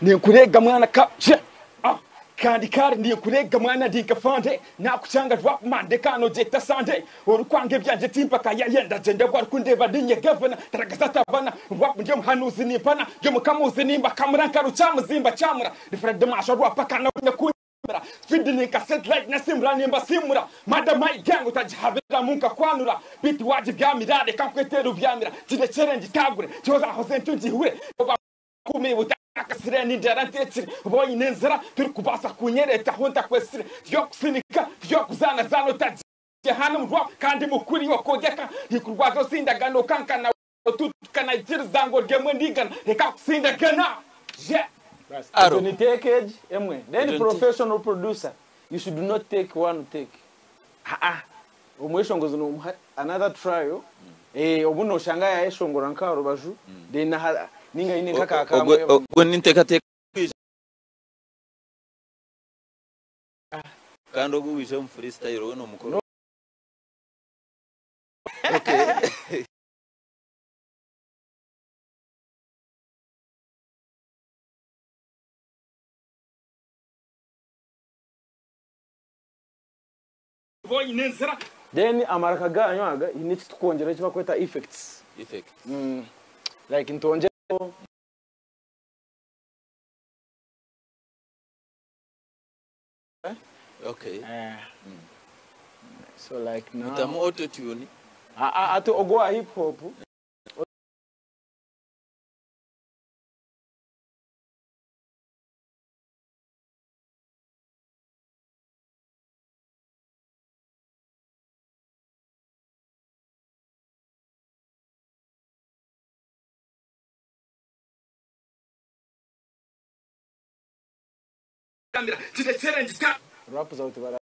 Ninkureega mwana ka je ah kandi kare ninkureega mwana ndi nka fande nakukyanga rap man ndeka nogyeta sande orikwanga ebyangye timpaka yaye ndagyenda obu arikundeeba ninye gavana taragaza tabana rap ndi omuhanuuzi nimpana ndi omukamuuzi nimbakamura nka rukyamuzimba kyamura ndi Fred Masha rap akana Mira, Speed ni nka satellite nasimura nimbasimura Mada my gang utagihabiramu nkakwanura Beat wagibyamira reka nkwete rubyamira Kirekere ngitagure kyozahoze ntyo ngihure Kumi butakasire nindara ntekire Boyine enzira turikubaasa kunyereta aho ntakwesire Tyokusinika tyokuzana zana utagiye hano mu rwabo kandi mukuri wakogeka Ntikurwaza osindagana okankana tutukanaikiriza ngu oryemwe ndigana Reka kusindagana Yeah. Aro. Ni take age emwe. Then Don't professional producer, you should not take one take. Ah ah. Omweshongozi nomuha another trial. Eh obu noshanga yayeshongora nka rubaju. Then ninga ine nka Ogwo ogwo ninteekateeka kandi ogu wije omu freestyle we nomukoro. Okay. Boyine enzira Then amaraka ganyu aga ine ekitukwongyera eki bakweta effects. Effect. Like ntongyera Okay. So like now. Utamu auto tune. Ah ah ate ogwo wa hip hop. Kirekere ngita Rap zawe tibara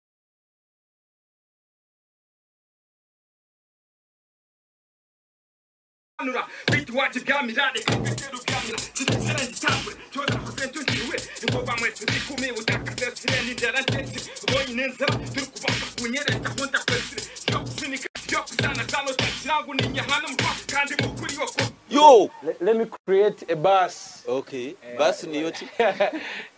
Nura, beat wagibyamira reka nkwete rubyamira Kirekere ngitagure kyozahoze ntyo ngihure Ingoba mwese zikumi butakasesire nindara ntekire Boyine enzira turikubaasa kunyereta aho ntakwesire Tyokusinika tyokuzana zana otagira ngu ninye hano mu rwabo kandi mukuri wako Yo. Let me create a bus. Okay. Basi niyo ki?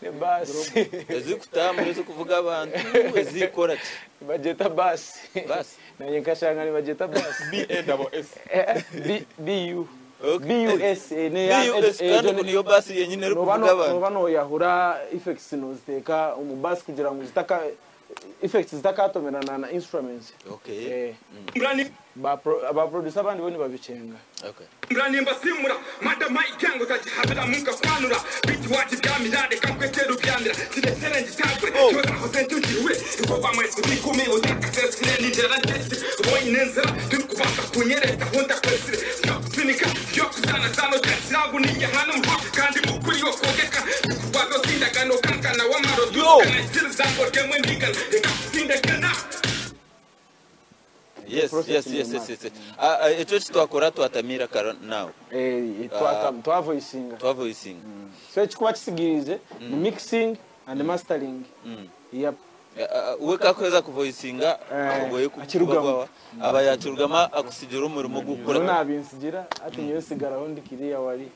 Ne bus. Ezikutambura ezikuvuga abantu ezikora ki? Bagyeta bus. Bus. Nanye nkashanga nibagyeta bus. B A double S. B B U. Okay. B U S A ne BUS kandi ubu niyo basi yenyine eri noba kuvuga abantu. noba noyahura effects noziteeka omu bus kugira ngu zitaka effects zitakatomerana na instruments. Okay. Eh, Murani ba pro, ba producer abandi bo nibabikyenga. Okay. Nimbasimura mada my gang utagihabira nkakwanura Beat wagibyamira reka nkwete rubyamira Kirekere ngitagure kyozahoze ntyo ngihure Ingoba mwese zikumi butakasesire nindara ntekire Boyine enzira turikubaasa kunyereta aho ntakwesire Tyokusinika tyokuzana zana otagira ngu ninye hano mu rwabo kandi mukuri wakogeka Ntikurwaza osindagana okankana wamaro Yo. tutukanaikiriza ngu oryemwe ndigana Reka kusindagana Yes, Process yes, yes, in yes, yes. Ah, ah, ekyo kitwakora twatamira kara now. Eh, twata twavoicinga. Twavoicinga. So ekikuba kisigirize ni mixing and mastering. Yep. We kakuheza kuvoicinga Eh, ogoye akirugamu. kubawa aba yakirugama akusigira omurimo No gw'okukora. nabinsigira ati nyowe sigaraho ndikiriya wari.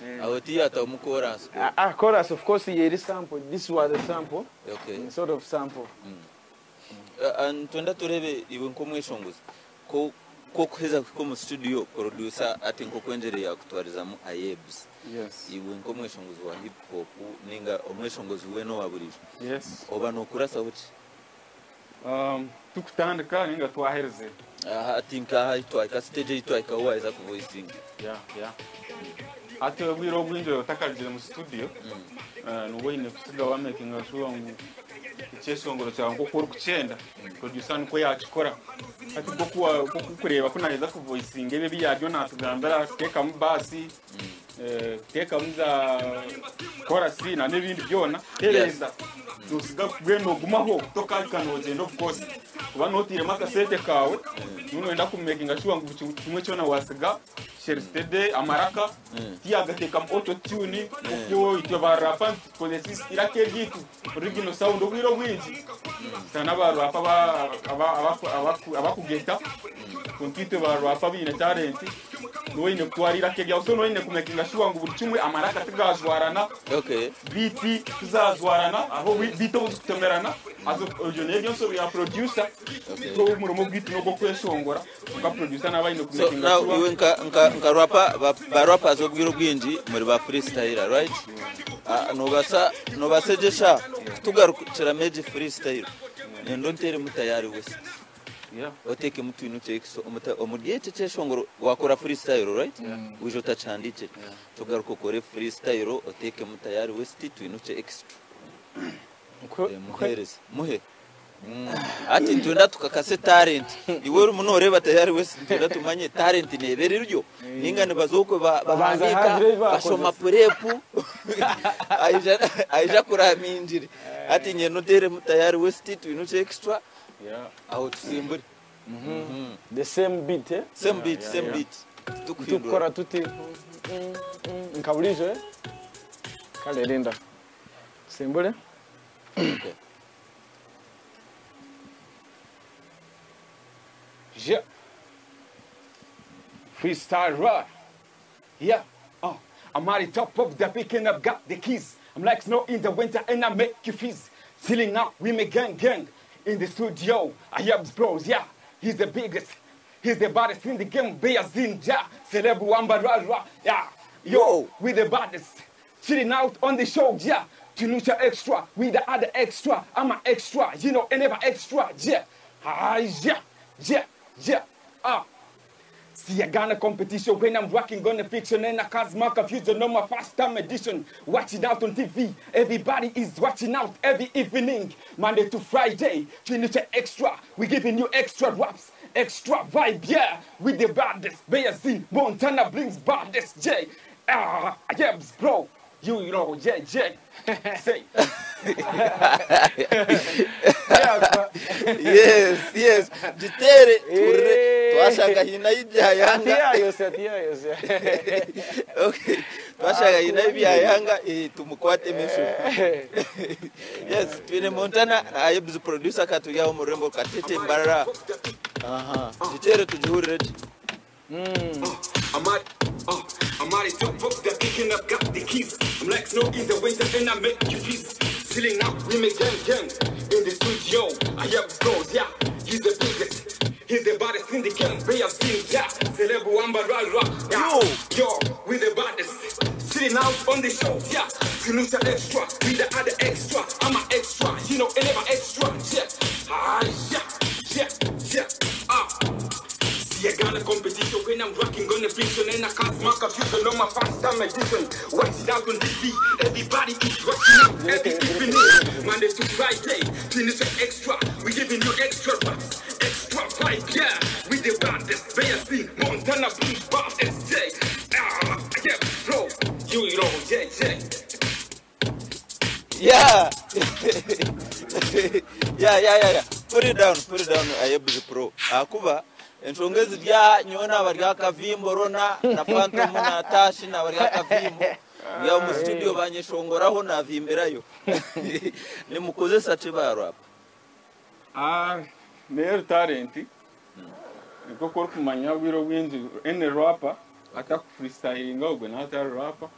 Eh, Aho tiyatamu chorus. Ah, ah, chorus of course yeri sample. This was a sample. Okay. Sort of sample. Ntwenda turebe iwe nk'omweshongozi ko ko kuheza kuhika omu studio producer ati nk'okwengyere yakutwarizamu ayebs. Yes. Iwe nk'omweshongozi wa hip hop ninga omweshongozi weena owa burijo. Yes. Oba nokurasaho ki? Tukutandika ninga twahereze. Aha ati nkaha twahika stage ei twahika waheza kuvoicinga. Yeah, yeah. Ati obwire obwingi otakagire mu studio. Nuba oine kusiga wa making sure ngu ekyeshongoro kyawe nk'oku orikukyenda producer nikwo yakikora. Hati nk'okukureeba ku naheza kuvoicinga ebyo ebi yaryo natugambira kuteekamu baasi, kuteekamu za chorus na n'ebindi byona tereeza. Nosiga mbwenu ogumaho tokahika nogyenda of course. Kuba notiiremu akasente kawe, noyenda kumakinga sure ngu buri kimwe kyona wasiga Sheristede amaraka tiyagateekamu auto tune okwo itwe ba rapa tukozesa iraka eryitu original sound obwire obwingi. Sana ba rapa abakugeta konka itwe ba rapa biine talent Niwe oine kutwara eiraka eryawe, so niwe oine kumekinga shuwa ngu buri kimwe amaraka tigajwarana, beat tizajwarana, hariho beat obu zikutomerana, haza egyo niyo eri ensobi ya producer. So omurimo gwaitu n'ogw'okweshongora, kwonka producer naaba aine So kumekinga now shuwa. iwe nka nka nka rapper ba, ba rappers obwire obwingi muri ba freestyler, right? Ah, nobasa nobasa egyesha kutugarukiramu egi freestyle. Nenda onteremu Tayari West. Yeah. Oteekemu twine oteekise omuri eki ekyeshongoro wakora freestyle, right? Wija otakihandiikire. Togaruka okore freestyle oteekemu Tayari West twinukye extra. Muheereze. Muhe. Hati nitwenda tukakase talent. Iwe orimu noreeba Tayari West nitwenda tumanye talent neeba eriryo ninga nibaza okwe Babanza bahandiika hagire ebi bashoma bakozesa. purepu aija aija kuramingire. Hati nyenda oteeremu Tayari West twinukye extra. Yeah. Aho tusimbure. The same beat, eh? Same beat, Yeah, same yeah. beat. Tukuhindura. Tukora tuti nka burijo, eh? Kale rinda. Simbule. Okay. Yeah. Freestyle rap. Yeah. I'm at the top of the picking up, got the keys. I'm like snow in the winter and I make you freeze. Chilling out, we make gang gang. In the studio, I have bros, yeah. He's the biggest. He's the baddest in the game, Beazinja. Celeb Wamba Ra Ra, yeah. Yo, Whoa. we the baddest. Chilling out on the show, yeah. Tunusha extra, we the other extra. I'm an extra, you know, and never extra, yeah. Ah, yeah, yeah, yeah. Ah. See, I got a competition when I'm working on a fiction and I cause my confusion on my first time edition. Watching out on TV, everybody is watching out every evening, Monday to Friday. Finish extra, we giving you extra raps, extra vibe, yeah. With the baddest, Bayazin, Montana brings baddest, J. Ah, yeah, bro. You know, yeah, yeah. Say. Yes, yes. Gitere turre twashaka hina y'ibyayanga. Ati yayose, ati yayose. Okay. Twashaka hina y'ibyayanga tumukwate mesho. Yes, twine Montana na Ayebs producer katujyaho mu rurembo Katete Mbarara. Aha. Gitere tugihurire. I'm out, I'm out top of the picking up, got the keys. I'm like snow in the winter and I make you freeze. Chilling out, we make gang gang. In the studio, I have bros, yeah. He's the biggest. He's the baddest in the game. Bayazin, yeah. Celeb Wamba Ra Ra, yeah. Yo, we the baddest. Chilling out on the show, yeah. Tunusha extra, we the other extra. I'm an extra, you know, and never extra, yeah. Ah, yeah, yeah, yeah, ah. See, I got a competition when I'm rocking on the fiction and I can't mark a fusion on my first time edition. Watch it out on TV, everybody is watching out every evening. Monday to Friday, finish extra. We giving you extra raps, extra vibe, yeah. We the baddest, Bayazin, Montana Blues, baddest, J. Ah, yeah, bro, you know, yeah, yeah. Yeah. Yeah, yeah, yeah, yeah. Put it down, put it down, Ayebs Pro. Akuba enshonga ezirya nyowe nabarya akavimbo rona na Phantom na Tashi nabarya akavimbo. Ya mu studio banyeshongoraho navimbirayo. Nimukozesa ki ba rap? Ah, niyo talent. Niko kuri kumanya bwiro bwingi any rapper atakufreestylinga ogwe natari rapper.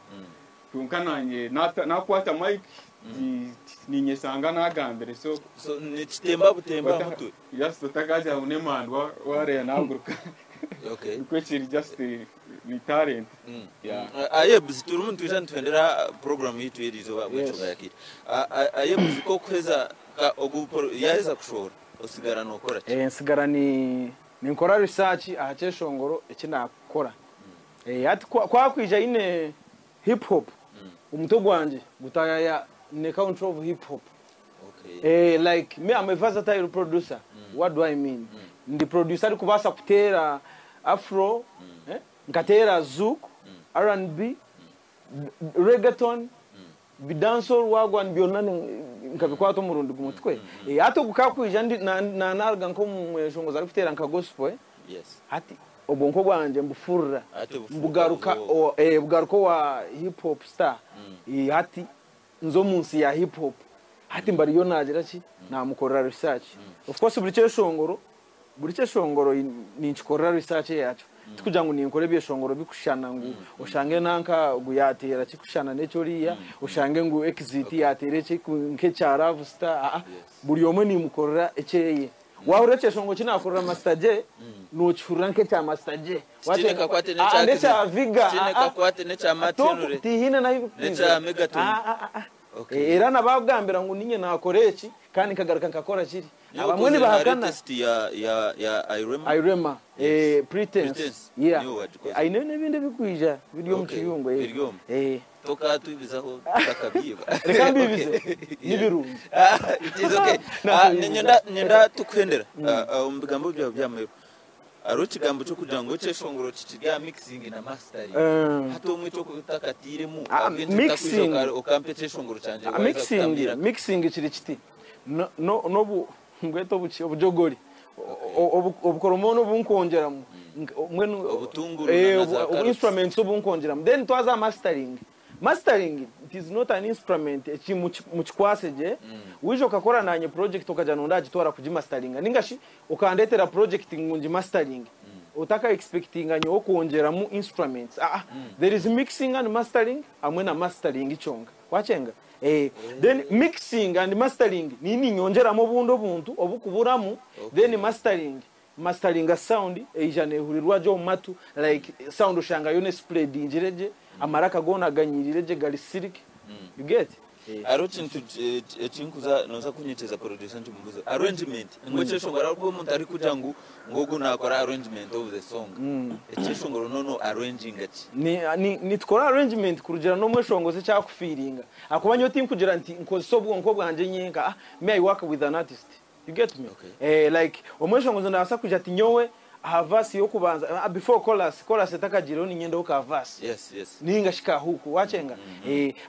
Kwonka nanye nakwata mic ninyesanga nagambire so So nikitemba butemba mutwe. Just otakaja unemandwa wareya naguruka. Okay. Nikwo kiri just ni talent. Yeah. Ayebs turimu nitwija nituhendera program yitu eriizooba bwenshoga yakire. Ayebs ko kuheza ogu yaheza kushora osigara nokora ki? Nsigara ni ninkora research aha kyeshongoro eki nakora. Ati kwakwija ine hip hop. Omutwe gwangye gutayaya ne country of hip hop. Okay. Like me, I'm a versatile producer. What do I mean? Ndi producer ari kubasa kutera afro, nkatera zouk, R&B, reggaeton, bidancehall wagwan byonna nkabikwata omurundi gumutwe. Ati gukakwija ndi na narga nko mweshongozi ari kutera nka gospel. Yes. Ati obwonko bwanje mbufurira. Ati bufurira Mbugaruka buzo. bugaruka wa hip hop star. Ati nzo munsi ya hip hop. Ati mbariyo nagira ki namukorera research. Of course buri cyeshongoro nikikorera research yacu. Tikugira ngu ninkora ebyeshongoro bikushushana ngu oshange nanka ogu yateera kikushushana n'ekyoriya, oshange ngu Exit yateera eki nk'ekya Love Star, aa buri omwe nimukorera ekyeye. Wahurira ekyeshongoro eki nakorera Master J, nokihurira nk'ekya Master J. Kitiine kakwate n'ekya Aa n'ekya Exit. Viga, Kitiine aa kakwate n'ekya Martin Toku Ure. tihaine n'ahu bikwiija. N'ekya Megaton. Aa aa. Okay. Era nabagambira ngu ninye nakora eki kandi nkagaruka nkakora kiri. Niwe Abamwe okozire na nibahakana. latest ya ya ya Irema. Irema, Yes. Pretense. Pretense. Yeah. Niwe wagikoze. Aine n'ebindi ebikwija biri omu Okay, kiyungu. biri omu. Tokatwibizaho tutakabyiba. Reka mbibize. Okay. Ni birungi. Ah, it is okay. Ntabwo Ah, bibiza. nyenda tukuhendera. Ah, ah, omu bigambo byawe by'amahero. Hariho ekigambo ky'okugira ngu ekyeshongoro kikiri aha mixing na mastering. Hati omwe eky'okutakatiiremu, ahabw'enki otakwija Mixing. okampa ekyeshongoro kyangye waaheza Mixing, kutambira? mixing kiri kiti. No no nobu mbwete obuki obujogori. Obukoromono obunkwongyeramu. Mbwenu Obutunguru na za carrots. Instruments obunkwongyeramu. Then twaza mastering. Mastering it is not an instrument eki mukikwase gye. Wija okakora nanye project okagira ngu ndagitwara kugimasteringa. Ninga shi okandetera project ngu ngimasteringe. Otaka expectinga nyowe kwongyeramu instruments. There is mixing and mastering hamwe na mastering kyonka. Wakyenga? Then mixing and mastering ni ninyongyeramu obundi obuntu obukuburamu. Then mastering. Mastering sound eija nehurirwa gye omu matu, like sound oshanga yo nespreadingire gye, amaraka goona ganyirire gye gari silk. You get? Hariho ekintu ekinkuza noza kunyeteza producer nkimubuze arrangement ngu ekyeshongoro hariho omuntu arikugira ngu ogu nakora arrangement of the song. Ekyeshongoro nono arranging ki? Nitukora arrangement kurugira n'omweshongozi ekyakufiiringa. Ahakuba nyowe tinkugira nti nkozesa obwonko bwangye nyenka. Me I work with an artist. You get me? Okay. Like omweshongozi nabaasa kugira ati nyowe aha verse y'okubanza, before chorus, chorus etakagireho ninyendaho ka verse. Yes. Ninga shi ka hook, wakyenga?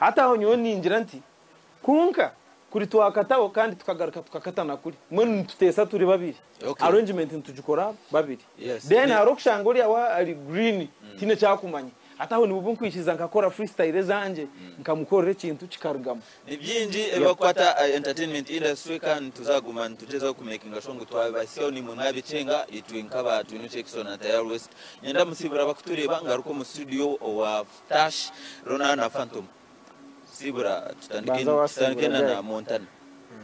Hati aho nyowe ningira nti kunka kuri twakataho kandi tukagaruka tukakatana kuri. Mbwenu nituteesa turi babiri. Okay. Arrangement nitugikora babiri. Then hariho okushanga oriya wa ari green tiine kyakumanya. Hati aho nibwo nkwikiriza nkakora freestyle ezangye nkamukorera ekintu kikarugamu. Ni byingi ebibakwata entertainment industry kandi tuzaguma nitugyezaho kumakinga sure ngu twabasiyaho nimwe mwabicenga itwe nkaba twine Jackson na Tayari West. Nyenda musibura bakutureba ngaruka omu studio owa Tash Rona na Phantom. Sibura tutandike. Banza wasibura, tutandike na Jai. Montana.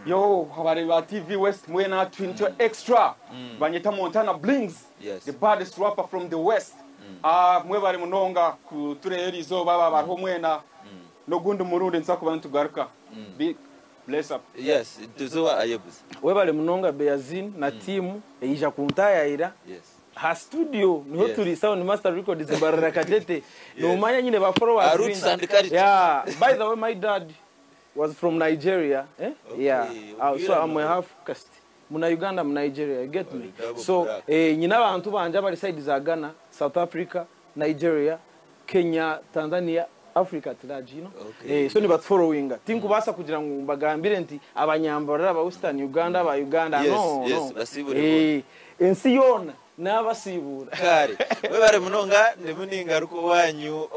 Yo, habari ba TV West mwena Twinto Extra. Banyeta Montana Blings. Yes. The baddest rapper from the West. Ah, mwebare munonga kutureera izooba aba bariho mwena. N'ogundi murundi nza kuba nitugaruka. Big bless up. Yes, tuzowa ayebuze. Webale munonga Beazin na timu eija kuntayayira. Yes. Ha studio niho Yes. turi Sound Master Records Mbarara Katete. Nomanya nyine ba followers Roots bingi. and culture. Yeah, by the way my dad was from Nigeria, eh? Okay, Yeah. So I'm a Uganda. half caste. Muna Uganda, muna Nigeria, you get me? Double So, black. nyina abantu banje abari side za Ghana, South Africa, Nigeria, Kenya, Tanzania, Africa at large, you know? Okay. So nibatfollowinga. Tinkubasa kugira ngu mbagambire nti abanyambarara aba Western Uganda, aba Uganda, Yes, no, yes, no. basibure Ensi yona n'abasibura. Kare webare munonga ndimuningaruka wanyu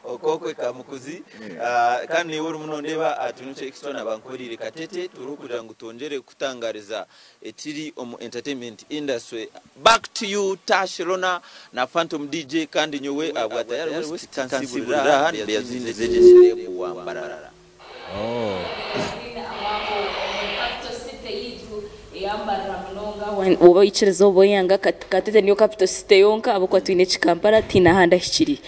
okokwe kamukuzi. Ah, kandi niwe uri munondeba atunuche extra nabankorire Katete turi kugira ngu twongere kutangariza ekiri omu entertainment industry. Back to you Tash Rona na Phantom DJ kandi nyowe abwa Tayari West kansiburira yazinde zeje wambarara. Oh. Capital city yitu eyambarira munonga oba oikiriza oba oyanga Katete niyo capital city yonka ahabw'okuba twine ekikampala tiine ahandi ahikiri.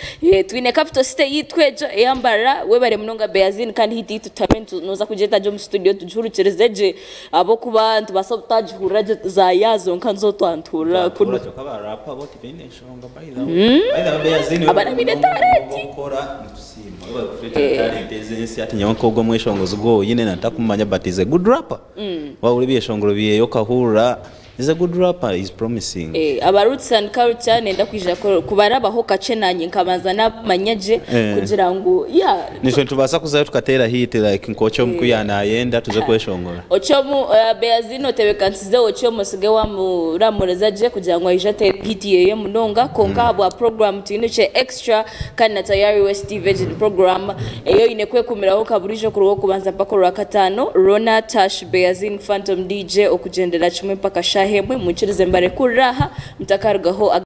Twine capital city yitu egyo eyambarira. Webare munonga Beazin kandi hiti yitu tutabe noza kugyeta gye omu studio tugihurikirize gye ahabw'okuba nitubaasa obutagihurira gye za zonka nizo twantuurira kunu. Kyokka barapa bo tibaine enshonga, by the way. By the way, Beazini Abana baine talent. Okora nitusiima. Webale kutuleetera talent ez'ensi ati nyowe nk'ogwo omweshongozi gwoyine natakumanya, but is a good rapper. Wahurira ebyeshongoro byeyo okahurira is a good rapper, is promising. Aba Roots and Culture nenda kwija kubarabaho kakye nanye nkabanza nabamanya gye kugira ngu yeah. Nitwe nitubaasa kuzayo tukateera hit like nk'okyo omukuya nayenda tuze kweshongora. Ocyomu Beazino otebekanisize ocyomu osige wamuramuriza gye kugira ngu aije atere hit yeye munonga konka ahabwa program twine kye extra kandi na Tayari West Virgin program eyo ine kwekumiraho kaburijo kuri wo kubanza mpaka orwa katano. Rona, Tash, Beazin, Phantom DJ okugendera kimwe mpaka shahemwe munkirize mbarekurira aha mutakarugaho.